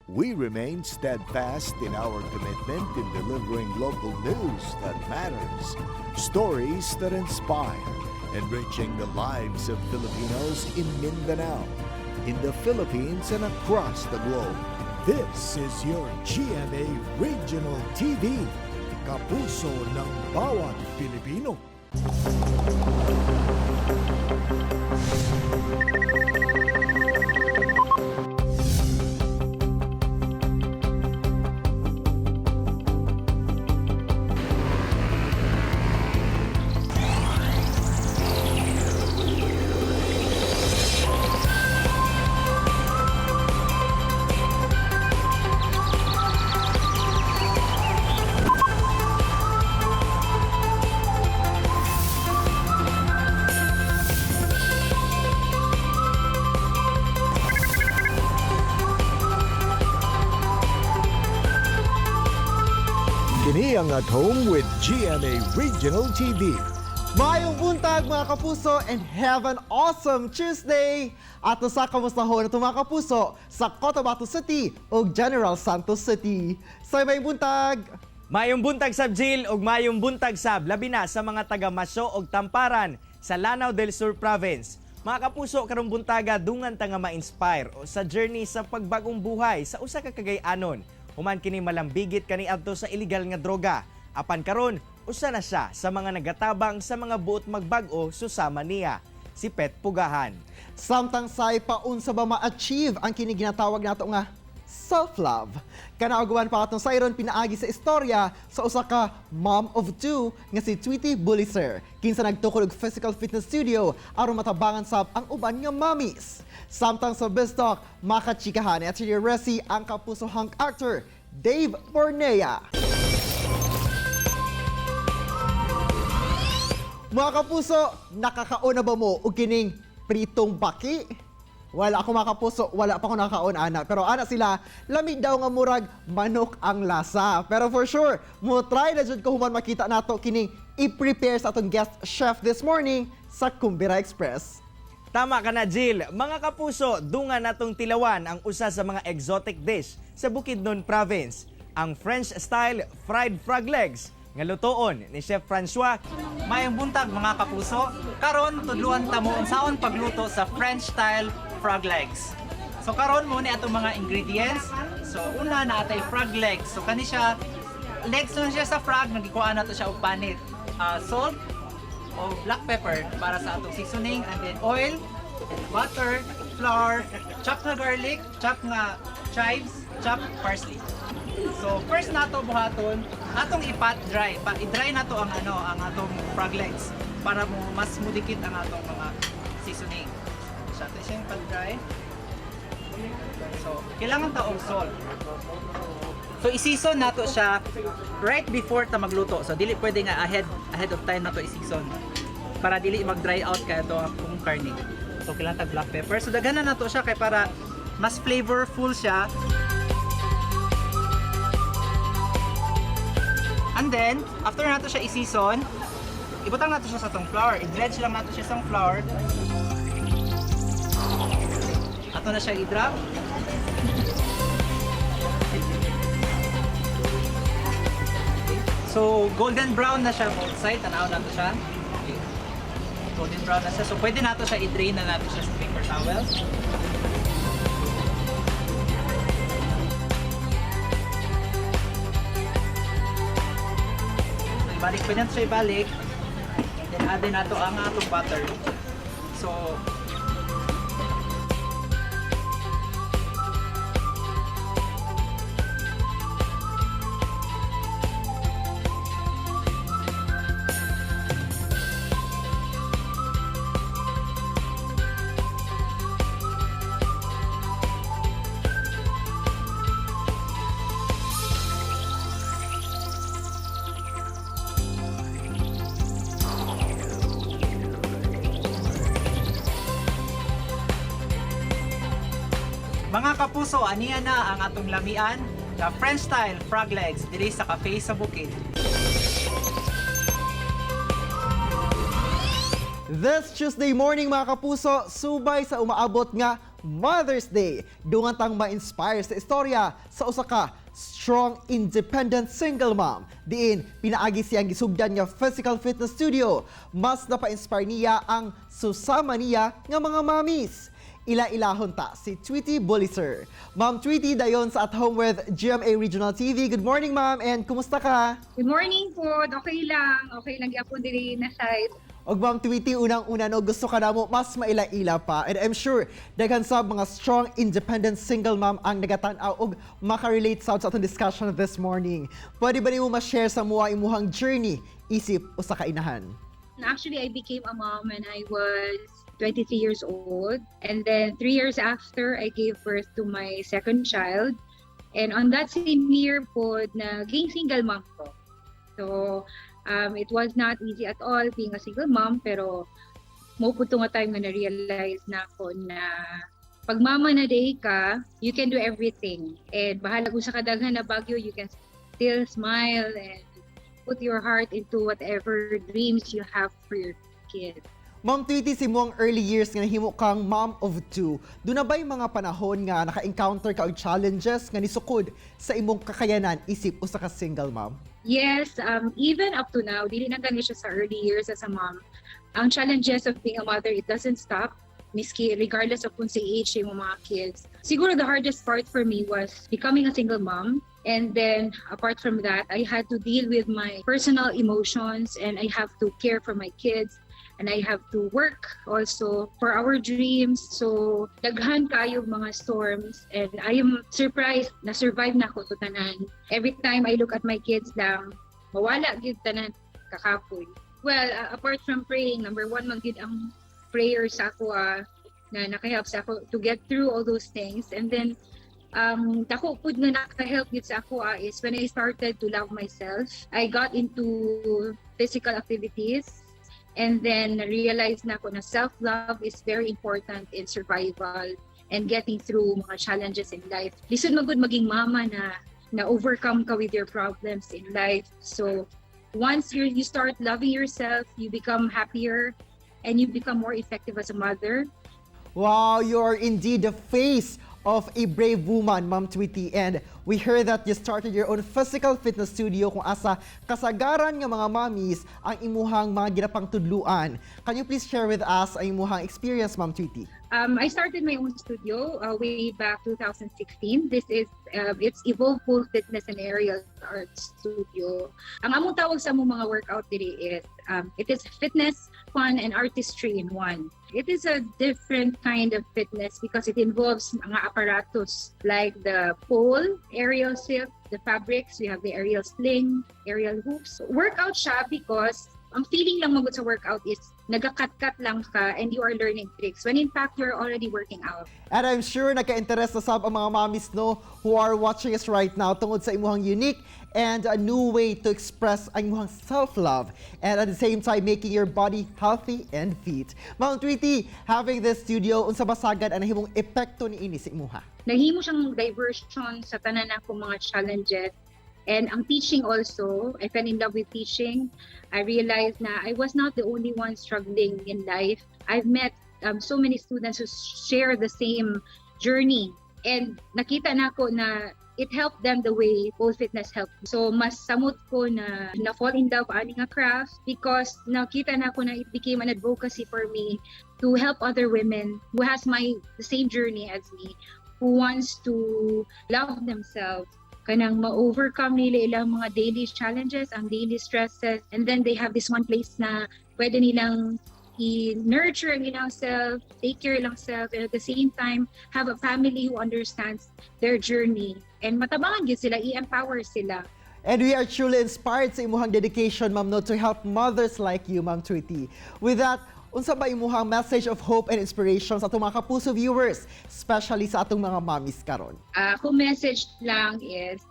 We remain steadfast in our commitment in delivering local news that matters, stories that inspire, enriching the lives of Filipinos in Mindanao, in the Philippines, and across the globe. This is your GMA Regional TV, kapuso ng bawat Pilipino. Kini ang At Home with GMA Regional TV. Maayong buntag, mga kapuso, and have an awesome Tuesday! Ato sa kamustahon ato, mga kapuso, sa Cotabato City ug General Santos City. Say maayong buntag! Maayong buntag sab, Jill, ug maayong buntag sab labi na sa mga taga Maso ug Tamparan sa Lanao del Sur Province. Mga kapuso, karong buntaga dungan ta nga ma-inspire o sa journey sa pagbagong buhay sa usa ka Cagay-anon. Human kini malambigit kaniadto sa illegal nga droga. Apan karon, usa na siya sa mga nagatabang sa mga buot magbag-o susama niya, si Pet Pugahan. Samtang say paunsa ba ma-achieve ang kini ginatawag nato nga self-love? Kanauguan pa atong sayron pinaagi sa istorya sa usa ka mom of two nga si Tweety Buliser, kinsa nagtukod og physical fitness studio aron matabangan sab ang uban nga mommies. Samtang sa Biztalk, makachikahan at si Resi ang kapuso hunk actor Dave Bornea. Mga kapuso, nakakaon na ba mo og kining pritong baki? Wala ako, mga kapuso, wala pa ako nakakaon ana. Pero ana sila, lamig daw nga murag manok ang lasa. Pero for sure, mo try na jud ko human makita nato kining i-prepare sa atong guest chef this morning sa Kumbira Express. Tama ka na, Jill. Mga kapuso, dungan natong tilawan ang usa sa mga exotic dish sa Bukidnon Province, ang French-style fried frog legs nga lutoon ni Chef Francois. Maayong buntag, mga kapuso. Karon tudluan ta mo unsaon pagluto sa French style frog legs. So karon mo ni atong mga ingredients. So una na atay frog legs. So kani siya, legs na siya sa frog, nagikuha nato siya og panit. Salt o black pepper para sa atong seasoning, and then oil, butter, flour, chopped na garlic, chopped nga chives, chopped parsley. So first nato buhaton, atong ipat dry. Pa i-dry nato ang ano, ang atong frog legs para mo mas mudikit ang atong mga seasoning. So ato siyang pat dry. So kailangan ta og salt. So i-season nato siya right before ta magluto. So dili pwede nga ahead ahead of time nato i-season para dili mag-dry out kay ato ang karne. So kailangan tag black pepper. So daghanan nato siya kay para mas flavorful siya. And then, after nato siya i-season, ibutang nato siya sa atong flour. I-dredge lang nato siya sa flour. Ato na siya i-drop. So, golden brown na siya both side. Tanaw nato siya. Okay. Golden brown na siya. So, pwede nato siya i-drain na nato siya sa paper towel. So, ibalik. Pwede nato siya ibalik. Then, add din nato ang atong butter. So, mga kapuso, aniya na ang atong lamian na French style frog legs diri sa Cafe sa Bukid. This Tuesday morning, mga kapuso, subay sa umaabot nga Mother's Day, dungan tang ma-inspire sa istorya sa usa ka strong, independent single mom. Diin pinaagi siyang gisugdan nga physical fitness studio. Mas napa-inspire niya ang susama niya nga mga mommies. Ila-ilahon ta si Tweety Bulliser. Ma'am Tweety, dayon sa At Home with GMA Regional TV. Good morning, ma'am, and kumusta ka? Good morning po. Okay lang. Okay lang gyapon diri na side. Og Ma'am Tweety, unang-una no, gusto ka namo mas maila-ila pa. And I'm sure, daghan sa mga strong, independent single mom ang nagatan-aw og makarelate sa atong discussion this morning. Pwede ba nimo ma-share sa amoa imuhang journey isip usa ka inahan? Actually, I became a mom when I was 23 years old. And then 3 years after, I gave birth to my second child. And on that same year po, naging single mom ko. So, it was not easy at all being a single mom, pero mao pud to nga time nga na-realize nako na pag mama na diay ka, you can do everything. And bahala kung sa kadaghan na bagyo, you can still smile and put your heart into whatever dreams you have for your kids. Ma'am Tweety, sa imong early years nga nahimo kang mom of two, duna ba'y mga panahon nga naka-encounter ka og challenges nga nisukod sa imong kakayanan isip usa ka single mom? Yes, even up to now, dili na gani siya sa early years as a mom. Ang challenges of being a mother, it doesn't stop miski regardless of kung sa age yung mga kids. Siguro the hardest part for me was becoming a single mom. And then apart from that, I had to deal with my personal emotions and I have to care for my kids and I have to work also for our dreams. So daghan kayo mga storms and I am surprised na survive nako to tanan. Every time I look at my kids lang, mawala gyud tanan kakapoy. Well, apart from praying, number one man gyud ang prayer sa ako na nakahelp sa ako to get through all those things. And then dako pud nga nakahelp gyud sa ako is when I started to love myself. I got into physical activities and then realize nako na self-love is very important in survival and getting through mga challenges in life. Lisod magud maging mama na na overcome ka with your problems in life. So once you start loving yourself, you become happier and you become more effective as a mother. Wow, you are indeed the face of a brave woman, Ma'am Tweety. And we heard that you started your own physical fitness studio kung asa kasagaran nga mga mommies ang imuhang mga ginapang tudluan. Can you please share with us ang imuhang experience, Ma'am Tweety? I started my own studio way back 2016. This is it's Evolve Pole Fitness and Aerial Arts Studio. Ang among tawag sa among mga workout diri is it is fitness, fun, and artistry in one. It is a different kind of fitness because it involves mga apparatus like the pole, aerial silk, the fabrics, we have the aerial sling, aerial hoops. Workout siya because ang feeling lang magud sa workout is nagakat-kat lang ka and you are learning tricks when in fact you're already working out. And I'm sure nagka-interest na sab ang mga mommies, no, who are watching us right now tungod sa imuhang unique and a new way to express ang imuhang self-love and at the same time making your body healthy and fit. Ma'am Tweety, having this studio, unsa ba sagad ang nahimong epekto niini sa imuha? Nahimo siyang diversion sa tanan akong mga challenges. And ang teaching also, I fell in love with teaching. I realized na I was not the only one struggling in life. I've met so many students who share the same journey. And nakita nako na it helped them the way pole fitness helped. So mas samot ko na na fall in love ani nga craft because nakita nako na it became an advocacy for me to help other women who has my the same journey as me, who wants to love themselves, kanang ma-overcome nila ilang mga daily challenges, ang daily stresses, and then they have this one place na pwede nilang i-nurture ang ilang self, take care ilang self, and at the same time, have a family who understands their journey. And matabangan gyud sila, i-empower sila. And we are truly inspired sa imuhang dedication, ma'am, no, to help mothers like you, Ma'am Tweety. With that, unsa ba imuhang message of hope and inspiration sa atong mga kapuso viewers, especially sa atong mga mommies karon? Ako message lang is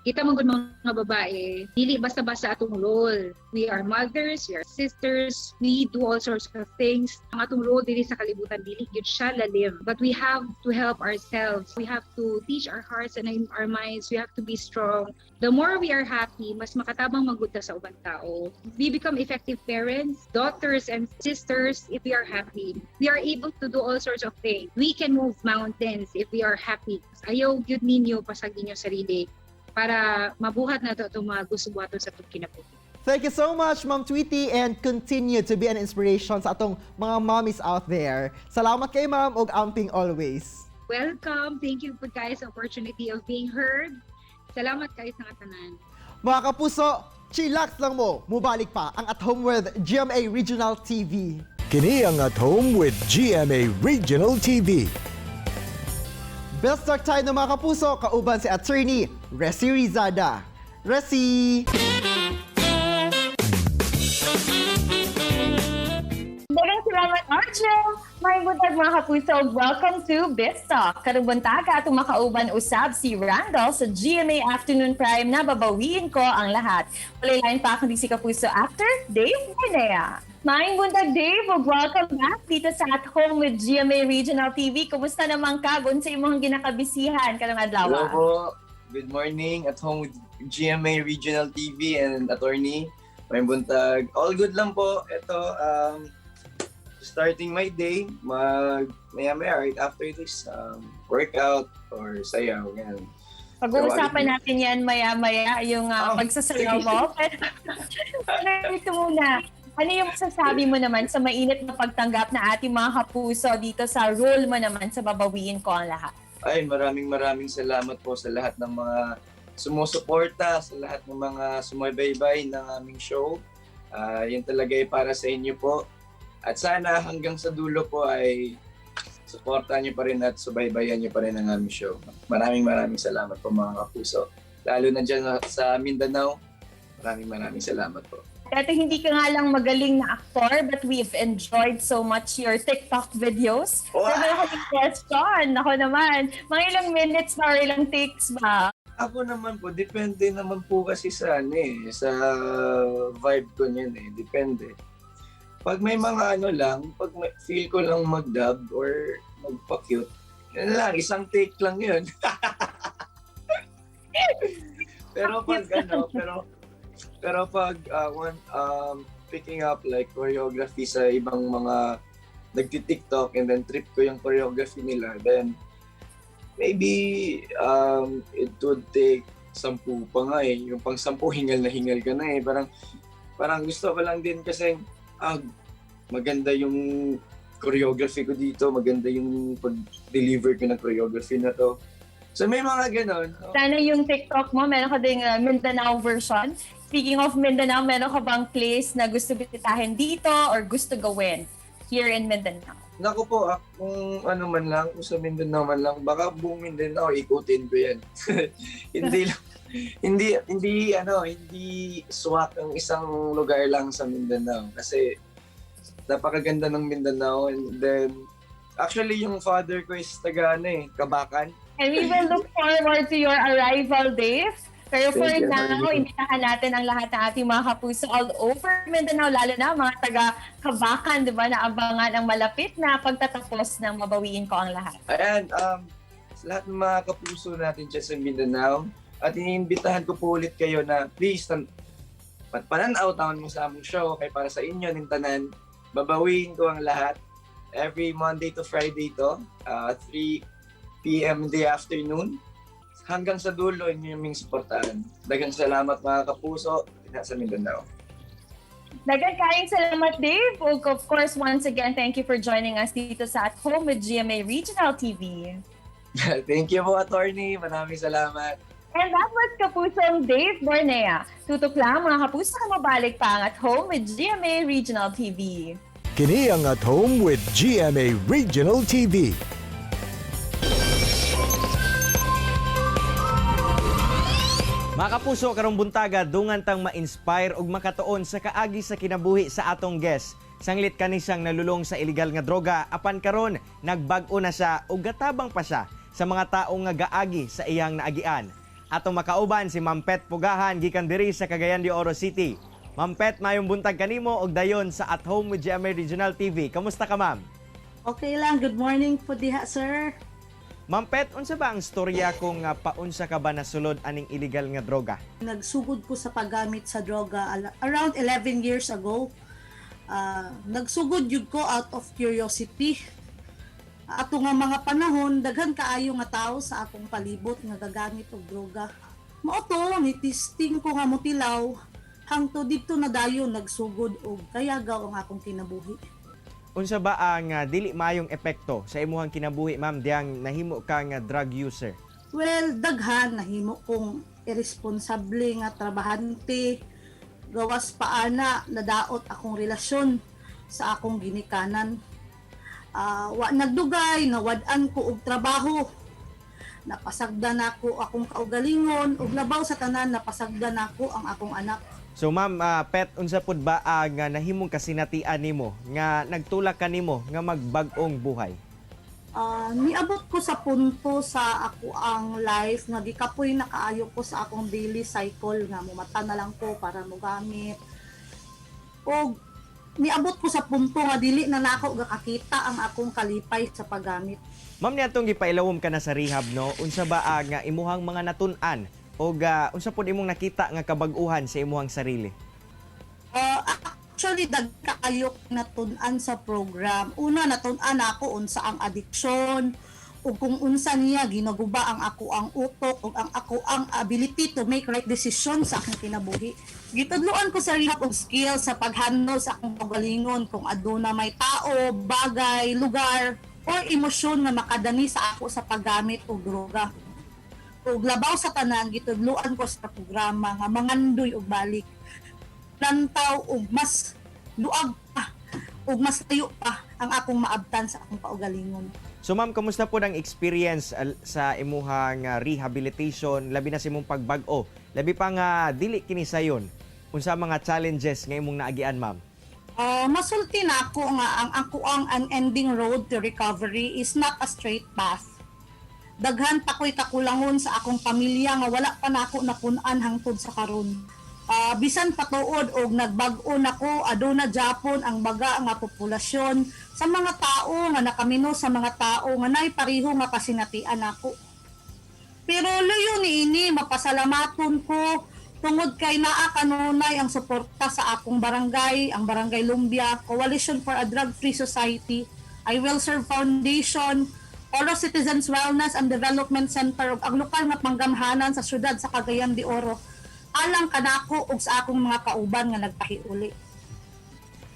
Kita man gud mga babae, dili basta-basta atong role. We are mothers, we are sisters, we do all sorts of things. Ang atong role dili sa kalibutan dili gyud siya lalim. But we have to help ourselves. We have to teach our hearts and our minds. We have to be strong. The more we are happy, mas makatabang man gud ta sa ubang tao. We become effective parents, daughters, and sisters if we are happy. We are able to do all sorts of things. We can move mountains if we are happy. Ayaw gyud ninyo pasag inyo sarili para mabuhat nato itong mga gusto buhaton sa atong kinabuhi. Thank you so much, Ma'am Tweety, and continue to be an inspiration sa atong mga mommies out there. Salamat kay ma'am ug amping always. Welcome. Thank you po guys sa opportunity of being heard. Salamat kayo sa tanan. Mga kapuso, chillax lang mo. Mubalik pa ang At Home with GMA Regional TV. Kini ang At Home with GMA Regional TV. Best talk tayo ng mga kapuso, kauban si Attorney Resi Rizada. Resi! Daghang salamat, Arjel! Maayong buntag, mga kapuso. Welcome to Biz Talk. Karong buntaga atong makauban usab si Randall sa GMA Afternoon Prime na Babawiin Ko ang Lahat. Walay lain pa kundi si kapuso actor Dave Bornea. Maayong buntag, Dave. Ug welcome back dito sa At Home with GMA Regional TV. Kumusta naman ka? Unsa imong ginakabisihan karong adlaw? Hello po. Good morning. At Home with GMA Regional TV and Attorney. Maayong buntag. All good lang po. Ito, starting my day, maya maya right after this, workout or sayaw, ganun. Pag-uusapan natin yan maya-maya, yung Oh, pagsasayaw sige. mo. Pero, pero ito muna, ano yung masasabi mo naman sa mainit na pagtanggap na ating mga kapuso dito sa role mo naman sa Babawiin Ko ang Lahat? Ay, maraming maraming salamat po sa lahat ng mga sumusuporta, sa lahat ng mga sumubaybay ng aming show. Ah, yun talaga ay para sa inyo po. At sana hanggang sa dulo po ay suportahan niyo pa rin at subaybayan niyo pa rin ang aming show. Maraming maraming salamat po, mga kapuso. Lalo na dyan sa Mindanao, maraming maraming salamat po. Ito, hindi ka nga lang magaling na aktor, but we've enjoyed so much your TikTok videos. Wow! Pero meron akong question. Ako naman, mga ilang minutes ba or ilang takes ba? Ako naman po, depende naman po kasi sa ano eh, sa vibe ko niyan eh, depende. Pag may mga ano lang, pag may, feel ko lang mag-dub or magpa-cute, yun lang, isang take lang yun. Pero pag ano, pero pero pag picking up like choreography sa ibang mga nagti-TikTok and then trip ko yung choreography nila, then maybe it would take 10 pa nga eh. Yung pang 10, hingal na hingal ka na eh. Parang, parang gusto ko lang din kasi maganda yung choreography ko dito, maganda yung pag-deliver ko ng choreography na to. So may mga ganon. Sana yung TikTok mo, meron ka ding Mindanao version. Speaking of Mindanao, meron ka bang place na gusto bisitahin dito or gusto gawin here in Mindanao? Naku po, kung ano man lang, kung sa Mindanao man lang, baka buong Mindanao ikutin ko yan. Hindi lang, hindi, hindi, ano, hindi swak ang isang lugar lang sa Mindanao. Kasi napakaganda ng Mindanao and then, actually yung father ko is taga, ano eh, Kabakan. And we will look forward to your arrival, Dave. Pero for Thank you, now, Marlene. imbitahan natin ang lahat ng ating mga kapuso all over Mindanao, lalo na mga taga Kabakan, di ba, na abangan ang malapit na pagtatapos ng Babawiin Ko ang Lahat. Ayan, sa lahat ng mga kapuso natin dyan sa Mindanao, at iniimbitahan ko po ulit kayo na please, pananaw taon mo sa among show, kay para sa inyo, ning tanan, Babawiin Ko ang Lahat. Every Monday to Friday to, 3 p.m. in the afternoon. Hanggang sa dulo, inyo yung suportahan. Daghang salamat, mga kapuso, sa Mindanao. Daghang kaayong salamat, Dave. Ug of course, once again, thank you for joining us dito sa At Home with GMA Regional TV. Thank you po, Attorney. Maraming salamat. And that was Kapusong Dave Bornea. Tutok lang, mga kapuso, mabalik pa ang At Home with GMA Regional TV. Kini ang At Home with GMA Regional TV. Mga kapuso, karong buntaga, dungan tang ma-inspire ug makatuon sa kaagi sa kinabuhi sa atong guest. Sanglit kani siyang nalulong sa illegal nga droga apan karon nagbag-o na siya ug gatabang pa siya sa mga taong nga gaagi sa iyang naagian. Atong makauban si Ma'am Pet Pugahan gikan diri sa Cagayan de Oro City. Ma'am Pet, mayong buntag kanimo og dayon sa At Home with GMA Regional TV. Kamusta ka, ma'am? Okay lang. Good morning po diha, sir. Ma'am Pet, unsa ba ang storya kung paunsa ka ba nasulod aning illegal nga droga? Nagsugod ko sa paggamit sa droga around 11 years ago. Nagsugod jud ko out of curiosity. Ato nga mga panahon, daghan kaayo nga tao sa akong palibot nga gagamit og droga. Mao to, ni testing ko nga motilaw hangtod didto na dayon nagsugod og kayagaw ang akong kinabuhi. Unsa ba ang dili maayong epekto sa imuhang kinabuhi, ma'am, diyang nahimo ka nga drug user? Well, daghan nahimo kong irresponsable nga trabahante. Gawas pa ana nadaot akong relasyon sa akong ginikanan. Wa nagdugay, nawad-an ko og trabaho. Napasagdan nako akong kaugalingon ug labaw sa tanan napasagdan nako ang akong anak. So ma'am, Pet, unsa pud ba ang nahimong kasinatian nimo nga nagtulak kanimo nga magbag-ong buhay? Niabot ko sa punto sa ako ang life nga gikapoy na kaayo ko sa akong daily cycle nga mumata na lang ko para mogamit. Og niabot ko sa punto nga dili na nako gakakita ang akong kalipay sa paggamit. Ma'am, niadtong gipailawom ka na sa rehab, no? Unsa ba ang imuhang mga natun-an o unsa pud imong nakita nga kabag-uhan sa imuhang sarili? Actually, dagkaayo natun-an sa program. Una, natun-an ako unsa ang addiction ug kung unsa niya ginaguba ang ako ang utok ug ang ako ang ability to make right decision sa akong kinabuhi. Gitudloan ko sa rehab og skill sa pag-handle sa akong kaugalingon kung aduna may tao, bagay, lugar or emosyon nga makadani sa ako sa paggamit og droga. Ug labaw sa tanan, gitudloan ko sa programa nga mangandoy og balik, lantaw og mas luag pa ug mas layo pa ang akong maabtan sa akong kaugalingon. So ma'am, kamusta po ang experience sa imuhang rehabilitation, labi na sa imong pagbag-o? Labi pa nga dili kini sayon. Unsa mga challenges nga imong naagian, ma'am? Masulti na ako nga ang ako ang unending road to recovery is not a straight path. Daghan pa ko'y kakulangon sa akong pamilya nga wala pa nako napun-an hangtod sa karon. Bisan patuod og nagbag-o nako, aduna japon ang baga nga populasyon sa mga tao nga nakamino sa mga tao nga nay pareho nga kasinatian nako. Pero luyo niini, mapasalamaton ko tungod kay naa kanunay ang suporta sa akong barangay, ang Barangay Lumbia, Coalition for a Drug-Free Society, I Will Serve Foundation, Oro Citizens Wellness and Development Center ug ang lokal nga panggamhanan sa syudad sa Cagayan de Oro alang kanako ug sa akong mga kauban nga nagpahiuli.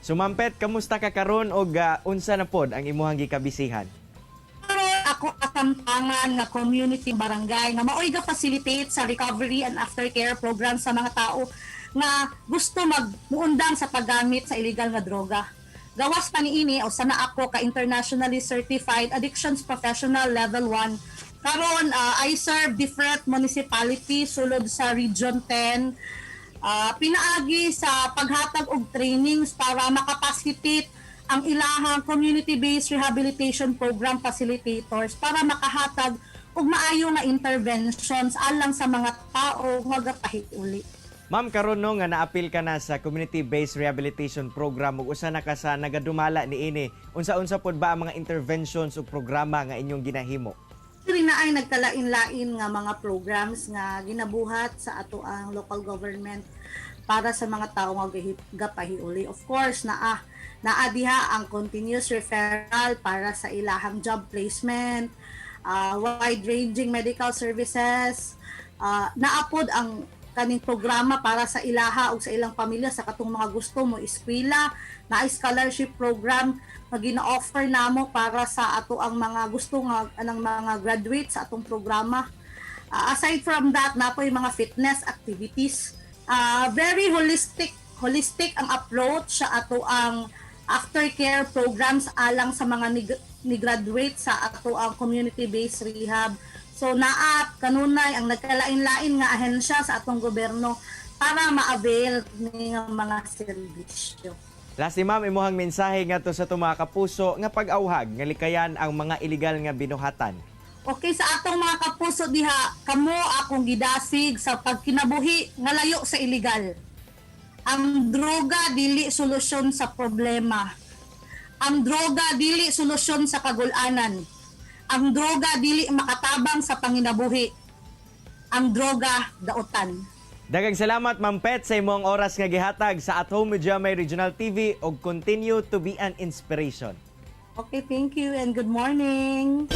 So Ma'am Pet, kamusta ka karon og unsa na pod ang imuhang gikabisihan? Karon ako kasamtangan nga community barangay nga maoy ga-facilitate sa recovery and aftercare program sa mga tao nga gusto magmuundang sa paggamit sa illegal nga droga. Gawas pa niini, usa na ako ka internationally certified addictions professional level 1. Karon I serve different municipalities sulod sa Region 10. Pinaagi sa paghatag og trainings para makapacitate ang ilahang community-based rehabilitation program facilitators para makahatag og maayo nga interventions alang sa mga tao nga gapahiuli. Ma'am, karon no nga naapil ka na sa community-based rehabilitation program ug usa na ka sa nagadumala niini. Unsa-unsa pod ba ang mga interventions ug programa nga inyong ginahimo? Diri na ay nagkalain-lain nga mga programs nga ginabuhat sa ato ang local government para sa mga tao nga gapahiuli. Of course, naa naa diha ang continuous referral para sa ilahang job placement, wide-ranging medical services, naapod ang kaning programa para sa ilaha ug sa ilang pamilya sa katong mga gusto mo eskwela, na scholarship program nga gina-offer namo para sa ato ang mga gusto nga anang mga graduate sa atong programa. Aside from that, napoy mga fitness activities. Very holistic holistic ang approach sa ato ang aftercare programs alang sa mga ni-graduate sa ato ang community-based rehab. So naa kanunay ang nagkalain-lain nga ahensya sa atong gobyerno para ma-avail ni nga mga serbisyo. Lastly, ma'am, imuhang mensahe ngadto sa atong mga kapuso nga pag-auhag nga likayan ang mga illegal nga binuhatan. Okay, sa atong mga kapuso diha, kamo akong gidasig sa pagkinabuhi nga layo sa illegal. Ang droga dili solusyon sa problema. Ang droga dili solusyon sa kagulanan. Ang droga dili makatabang sa panginabuhi. Ang droga dautan. Daghang salamat, Ma'am Pet, sa imong oras nga gihatag sa At Home with GMA Regional TV og continue to be an inspiration. Okay, thank you and good morning.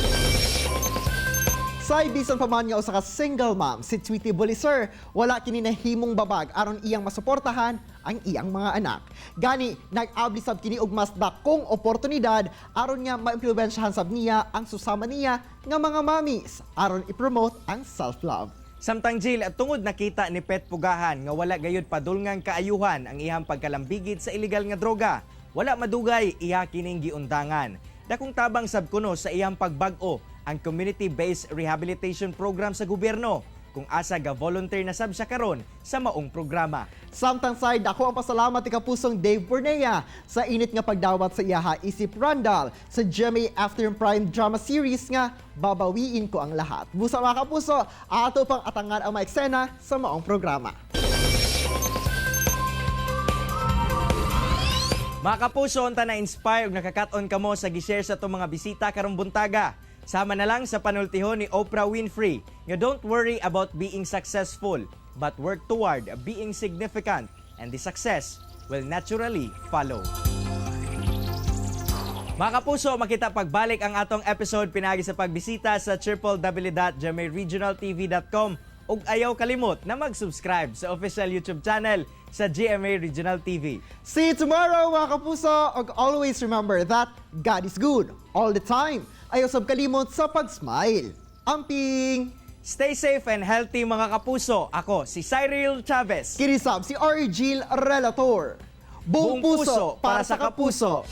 Say bisan pa man nga usa ka single mom si Tweety Buliser, wala kini nahimong babag aron iyang masuportahan ang iyang mga anak. Gani nag-abli sab kini og mas dakong oportunidad aron nga maimpluwensyahan sab niya ang susama niya nga mga mommies aron i-promote ang self-love. Samtang Jill, tungod nakita ni Pet Pugahan nga wala gayud padulngang kaayuhan ang iyang pagkalambigit sa illegal nga droga. Wala madugay iya kining giundangan. Dakong tabang sab kuno sa iyang pagbag-o ang community-based rehabilitation program sa gobyerno kung asa ga volunteer na sab siya karon sa maong programa. Samtang side, ako ang pasalamat ni kapusong Dave Bornea sa init nga pagdawat sa iyaha isip Randall sa GMA Afternoon Prime drama series nga Babawiin Ko Ang Lahat. Busa mga kapuso, ato pang atangan ang mga eksena sa maong programa. Mga kapuso, unta na inspire ug nakakat-on kamo sa gi-share sa atong mga bisita karong buntaga. Sama na lang sa panultihon ni Oprah Winfrey nga don't worry about being successful but work toward being significant and the success will naturally follow. Mga kapuso, makita pagbalik ang atong episode pinaagi sa pagbisita sa www.gmaregionaltv.com ug ayaw kalimot na mag-subscribe sa official YouTube channel sa GMA Regional TV. See you tomorrow, mga kapuso! Ug always remember that God is good all the time. Ayaw sab kalimot sa pag-smile. Amping! Stay safe and healthy, mga kapuso. Ako si Cyril Chavez. Kini sab si Argil Relator. Buong puso para sa kapuso.